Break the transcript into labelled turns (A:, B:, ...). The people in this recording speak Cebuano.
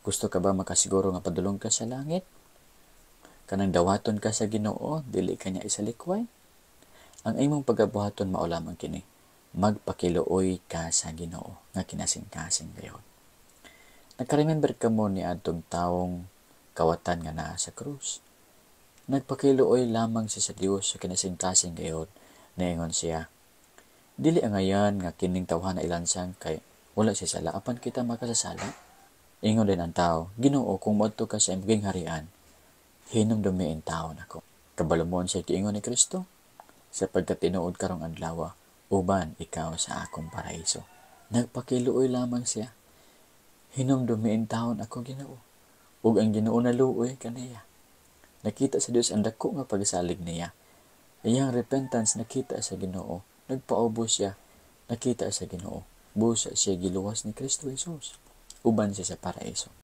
A: Gusto ka ba makasiguro nga padulong ka sa langit? Kanang dawaton ka sa Ginoo, dili ka niya isalikway? Ang imong pagabuhaton mao lamang kini: magpakiluoy ka sa Ginoo nga kinasingkasing gayod. Naka-remember ka mo ni adtong tawong kawatan nga naa sa krus? Nagpakiluoy lamang siya sa Dios sa kinasingkasing gayod. Niingon siya, "Dili angayan nga kining tawhana ilansang kay wala siya sala, apan kita makasasala." Ingon din ang tao, "Ginoo, kung moadto ka sa imong gingharian, hinumdumi intawon ako." Kabalo mo unsay giingon ni Kristo? "Sa pagkatinuod karong adlaw, uban ikaw sa akong paraiso." Nagpakiluoy lamang siya. "Hinumdumi intawon ako, Ginoo." Ug ang Ginoo naluoy kaniya. Nakita sa Dios ang dako nga pagsalig niya. Iyang repentance nakita sa Ginoo. Nagpaubos siya. Nakita sa Ginoo. Busa siya giluwas ni Kristo Jesus. Uban siya sa paraiso.